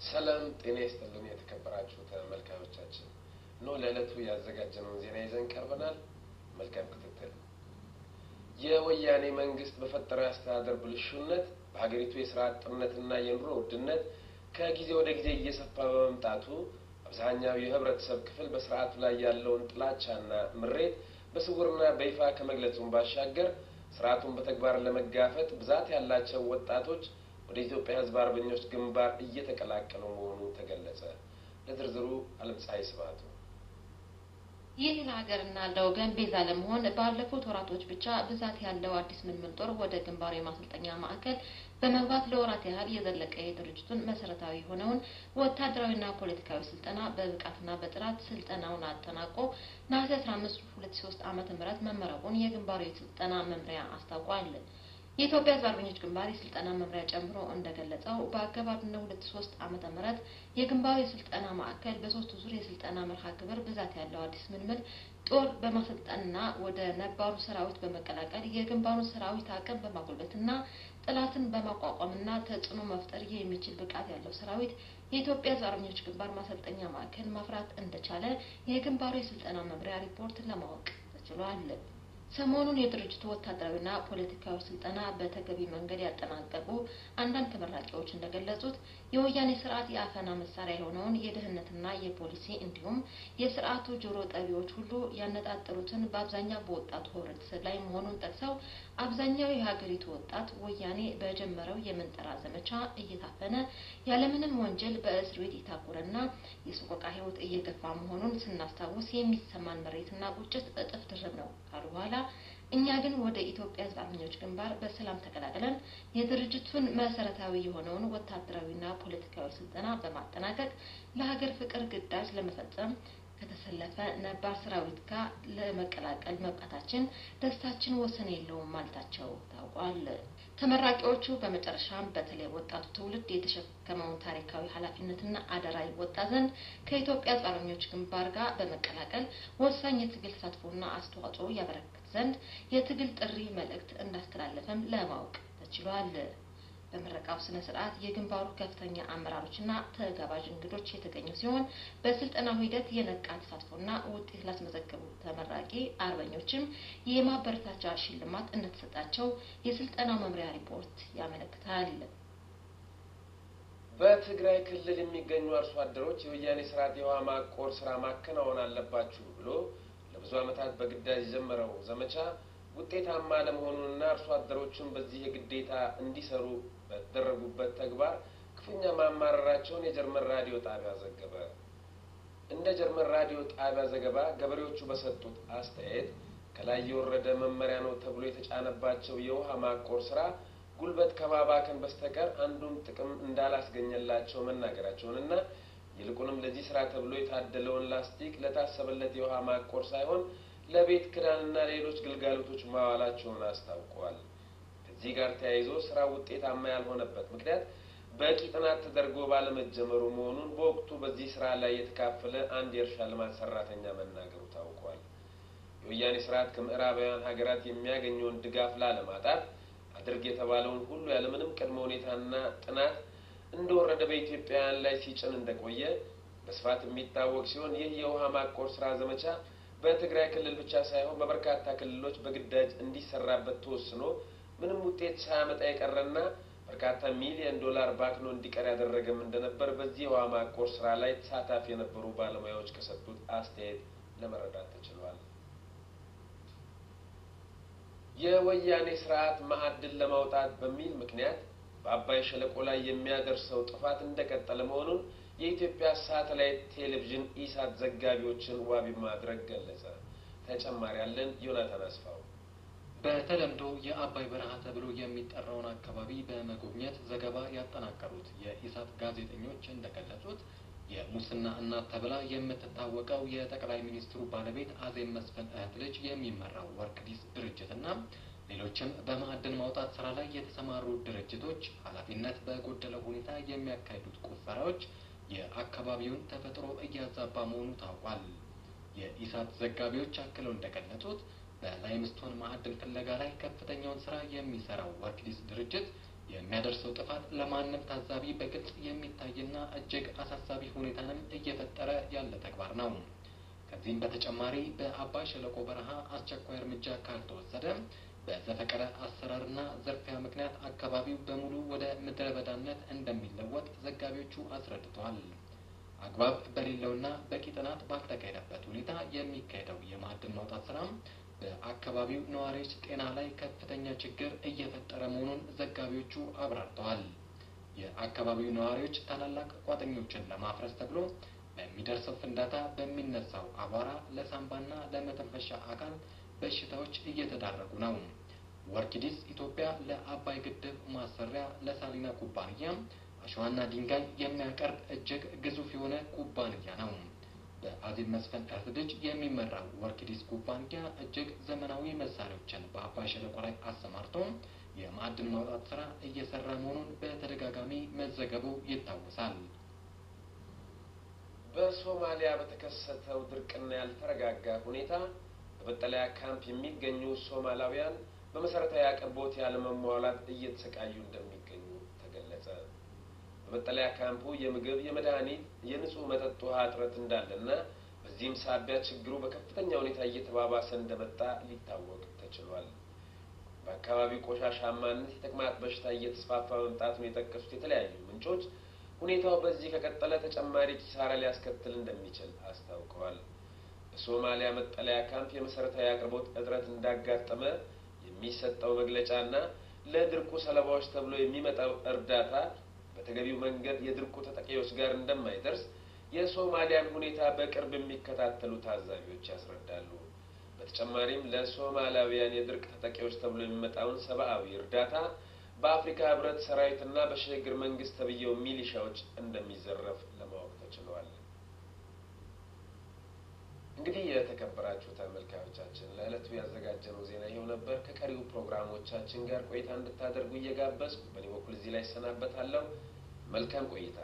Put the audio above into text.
ሰላም ጤና ይስጥልን የተከበራችሁ ተመልካቾቻችን፣ እነሆ ለዕለቱ ያዘጋጀነውን ዜና ይዘን ቀርበናል። መልካም ክትትል። የወያኔ መንግስት በፈጠረው የአስተዳደር ብልሹነት በሀገሪቱ የስራ አጥነትና የኑሮ ውድነት ከጊዜ ወደ ጊዜ እየሰፋ በመምጣቱ አብዛኛው የህብረተሰብ ክፍል በስርዓቱ ላይ ያለውን ጥላቻና ምሬት በስውርና በይፋ ከመግለጹም ባሻገር ስርዓቱን በተግባር ለመጋፈጥ ብዛት ያላቸው ወጣቶች ወደ ኢትዮጵያ ሕዝብ አርበኞች ግንባር እየተቀላቀሉ መሆኑ ተገለጸ። ለዝርዝሩ አለም ፀሐይ ስብሀቱ። ይህ ለሀገርና ለወገን ቤዛ ለመሆን ባለፉት ወራቶች ብቻ ብዛት ያለው አዲስ ምልምል ጦር ወደ ግንባሩ የማሰልጠኛ ማዕከል በመግባት ለወራት ያህል የዘለቀ የድርጅቱን መሰረታዊ የሆነውን ወታደራዊና ፖለቲካዊ ስልጠና በብቃትና በጥራት ስልጠናውን አጠናቆ ነሐሴ 15 2003 ዓ.ም መመረቁን የግንባሩ የስልጠና መምሪያ አስታውቋል። የኢትዮጵያ ሕዝብ አርበኞች ግንባር የስልጠና መምሪያ ጨምሮ እንደገለጸው በአገባብነ 2003 ዓመተ ምህረት የግንባሩ የስልጠና ማዕከል በሶስት ዙር የስልጠና መርሃ ግብር ብዛት ያለው አዲስ ምልምል ጦር በማሰልጠንና ወደ ነባሩ ሰራዊት በመቀላቀል የግንባሩን ሰራዊት አቅም በማጎልበትና ጠላትን በማቋቋምና ተጽዕኖ መፍጠር የሚችል ብቃት ያለው ሰራዊት የኢትዮጵያ ሕዝብ አርበኞች ግንባር ማሰልጠኛ ማዕከል ማፍራት እንደቻለ የግንባሩ የስልጠና መምሪያ ሪፖርት ለማወቅ ተችሏል። ሰሞኑን የድርጅቱ ወታደራዊና ፖለቲካዊ ስልጠና በተገቢ መንገድ ያጠናቀቁ አንዳንድ ተመራቂዎች እንደገለጹት የወያኔ ስርዓት የአፈና መሳሪያ የሆነውን የደህንነትና የፖሊሲ እንዲሁም የስርዓቱ ጆሮ ጠቢዎች ሁሉ ያነጣጠሩትን በአብዛኛው በወጣቱ ህብረተሰብ ላይ መሆኑን ጠቅሰው አብዛኛው የሀገሪቱ ወጣት ወያኔ በጀመረው የምንጠራ ዘመቻ እየታፈነ ያለምንም ወንጀል በእስር ቤት የታጎረና የሰቆቃ ህይወት እየገፋ መሆኑን ስናስታውስ የሚሰማን ምሬትና ቁጭት እጥፍ ድርብ ነው ካሉ በኋላ እኛ ግን ወደ ኢትዮጵያ ሕዝብ አርበኞች ግንባር በሰላም ተቀላቅለን የድርጅቱን መሰረታዊ የሆነውን ወታደራዊና ፖለቲካዊ ስልጠና በማጠናቀቅ ለሀገር ፍቅር ግዳጅ ለመፈጸም ከተሰለፈ ነባር ሰራዊት ጋር ለመቀላቀል መብቃታችን ደስታችን ወሰን የለውም ማለታቸው ታውቋል። ተመራቂዎቹ በመጨረሻም በተለይ ወጣቱ ትውልድ የተሸከመውን ታሪካዊ ኃላፊነትና አደራ ይወጣ ዘንድ ከኢትዮጵያ ሕዝብ አርበኞች ግንባር ጋር በመቀላቀል ወሳኝ የትግል ተሳትፎና አስተዋጽኦ ያበረክት ዘንድ የትግል ጥሪ መልእክት እንዳስተላለፈም ለማወቅ ተችሏል። በምረቃው ስነ ስርዓት የግንባሩ ከፍተኛ አመራሮችና ተጋባዥ እንግዶች የተገኙ ሲሆን በስልጠናው ሂደት የነቃ ተሳትፎና ውጤት ላስመዘገቡ ተመራቂ አርበኞችም የማበረታቻ ሽልማት እንደተሰጣቸው የስልጠናው መምሪያ ሪፖርት ያመለክታል። በትግራይ ክልል የሚገኙ አርሶ አደሮች የወያኔ ስርዓት የውሃ ማቆር ስራ ማከናወን አለባችሁ ብሎ ለብዙ ዓመታት በግዳጅ የጀመረው ዘመቻ ውጤታማ ለመሆኑንና አርሶ አደሮቹን በዚህ የግዴታ እንዲሰሩ በተደረጉበት ተግባር ክፉኛ ማማረራቸውን የጀርመን ራዲዮ ጣቢያ ዘገበ። እንደ ጀርመን ራዲዮ ጣቢያ ዘገባ ገበሬዎቹ በሰጡት አስተያየት ከላይ የወረደ መመሪያ ነው ተብሎ የተጫነባቸው የውሃ ማቆር ስራ ጉልበት ከማባከን በስተቀር አንዱም ጥቅም እንዳላስገኘላቸው መናገራቸውንና ይልቁንም ለዚህ ስራ ተብሎ የታደለውን ላስቲክ ለታሰበለት የውሃ ማቆር ሳይሆን ለቤት ክዳንና ሌሎች ግልጋሎቶች ማዋላቸውን አስታውቀዋል። ከዚህ ጋር ተያይዞ ስራ ውጤታማ ያልሆነበት ምክንያት በቂ ጥናት ተደርጎ ባለመጀመሩ መሆኑን በወቅቱ በዚህ ስራ ላይ የተካፈለ አንድ የእርሻ ልማት ሰራተኛ መናገሩ ታውቋል። የወያኔ ስርዓት ከምዕራባውያን ሀገራት የሚያገኘውን ድጋፍ ላለማጣት አድርግ የተባለውን ሁሉ ያለምንም ቅድመ ሁኔታና ጥናት እንደወረደ በኢትዮጵያውያን ላይ ሲጭን እንደቆየ በስፋት የሚታወቅ ሲሆን ይህ የውሃ ማቆር ስራ ዘመቻ በትግራይ ክልል ብቻ ሳይሆን በበርካታ ክልሎች በግዳጅ እንዲሰራበት ተወስኖ ምንም ውጤት ሳያመጣ የቀረና በርካታ ሚሊዮን ዶላር ባክኖ እንዲቀር ያደረገም እንደነበር በዚህ የውሃ ማቆር ስራ ላይ ተሳታፊ የነበሩ ባለሙያዎች ከሰጡት አስተያየት ለመረዳት ተችሏል። የወያኔ ስርዓት ማዕድን ለማውጣት በሚል ምክንያት በአባይ ሸለቆ ላይ የሚያደርሰው ጥፋት እንደቀጠለ መሆኑን የኢትዮጵያ ሳተላይት ቴሌቪዥን ኢሳት ዘጋቢዎችን ዋቢ ማድረግ ገለጸ። ተጨማሪ ያለን ዮናታን አስፋው። በተለምዶ የአባይ በረሃ ተብሎ የሚጠራውን አካባቢ በመጎብኘት ዘገባ ያጠናቀሩት የኢሳት ጋዜጠኞች እንደገለጹት የሙስና እናት ተብላ የምትታወቀው የጠቅላይ ሚኒስትሩ ባለቤት አዜብ መስፍን እህት ልጅ የሚመራው ወርቅዲስ ድርጅትና ሌሎችም በማዕድን ማውጣት ስራ ላይ የተሰማሩ ድርጅቶች ኃላፊነት በጎደለው ሁኔታ የሚያካሂዱት ቁፈራዎች የአካባቢውን ተፈጥሮ እያዛባ መሆኑ ታውቋል። የኢሳት ዘጋቢዎች አክለው እንደገለጹት በላይምስቶን ማዕድን ፍለጋ ላይ ከፍተኛውን ስራ የሚሰራው ወርቅዲስ ድርጅት የሚያደርሰው ጥፋት ለማንም ታዛቢ በግልጽ የሚታይና እጅግ አሳሳቢ ሁኔታንም እየፈጠረ ያለ ተግባር ነው። ከዚህም በተጨማሪ በአባይ ሸለቆ በረሃ አስቸኳይ እርምጃ ካልተወሰደ በዘፈቀደ አሰራርና ዝርፊያ ምክንያት አካባቢው በሙሉ ወደ ምድረ በዳነት እንደሚለወጥ ዘጋቢዎቹ አስረድተዋል። አግባብ በሌለውና በቂ ጥናት ባልተካሄደበት ሁኔታ የሚካሄደው የማዕድን ማውጣት ስራ በአካባቢው ነዋሪዎች ጤና ላይ ከፍተኛ ችግር እየፈጠረ መሆኑን ዘጋቢዎቹ አብራርተዋል። የአካባቢው ነዋሪዎች ታላላቅ ቋጥኞችን ለማፍረስ ተብሎ በሚደርሰው ፍንዳታ በሚነሳው አቧራ ለሳንባና ለመተንፈሻ አካል በሽታዎች እየተዳረጉ ነው። ወርኪዲስ ኢትዮጵያ ለአባይ ግድብ ማሰሪያ ለሳሊና ኩባንያ አሸዋና ድንጋይ የሚያቀርብ እጅግ ግዙፍ የሆነ ኩባንያ ነው። በአዜብ መስፍን እህት ልጅ የሚመራው ወርኪዲስ ኩባንያ እጅግ ዘመናዊ መሳሪያዎችን በአባይ ሸለቆ ላይ አሰማርቶ የማዕድን ማውጣት ስራ እየሰራ መሆኑን በተደጋጋሚ መዘገቡ ይታወሳል። በሶማሊያ በተከሰተው ድርቅና ያልተረጋጋ ሁኔታ በመጠለያ ካምፕ የሚገኙ ሶማላውያን በመሰረታዊ አቅርቦት ያለመሟላት እየተሰቃዩ እንደሚገኙ ተገለጸ። በመጠለያ ካምፑ የምግብ፣ የመድኃኒት፣ የንጹህ መጠጥ ውሃ እጥረት እንዳለና በዚህም ሳቢያ ችግሩ በከፍተኛ ሁኔታ እየተባባሰ እንደመጣ ሊታወቅ ተችሏል። በአካባቢው ቆሻሻማነት የተቅማጥ በሽታ እየተስፋፋ መምጣቱን የጠቀሱት የተለያዩ ምንጮች ሁኔታው በዚህ ከቀጠለ ተጨማሪ ኪሳራ ሊያስከትል እንደሚችል አስታውቀዋል። በሶማሊያ መጠለያ ካምፕ የመሰረታዊ አቅርቦት እጥረት እንዳጋጠመ የሚሰጠው መግለጫና ለድርቁ ሰለባዎች ተብሎ የሚመጣው እርዳታ በተገቢው መንገድ የድርቁ ተጠቂዎች ጋር እንደማይደርስ የሶማሊያን ሁኔታ በቅርብ የሚከታተሉ ታዛቢዎች ያስረዳሉ። በተጨማሪም ለሶማሊያውያን የድርቅ ተጠቂዎች ተብሎ የሚመጣውን ሰብአዊ እርዳታ በአፍሪካ ሕብረት ሰራዊትና በሽግግር መንግስት ተብዬው ሚሊሻዎች እንደሚዘረፍ ለማወቅ ተችሏል። እንግዲህ የተከበራችሁ ተመልካዮቻችን ለዕለቱ ያዘጋጀነው ዜና ይኸው ነበር። ከቀሪው ፕሮግራሞቻችን ጋር ቆይታ እንድታደርጉ እየጋበዝኩ በእኔ በኩል እዚህ ላይ እሰናበታለሁ። መልካም ቆይታ።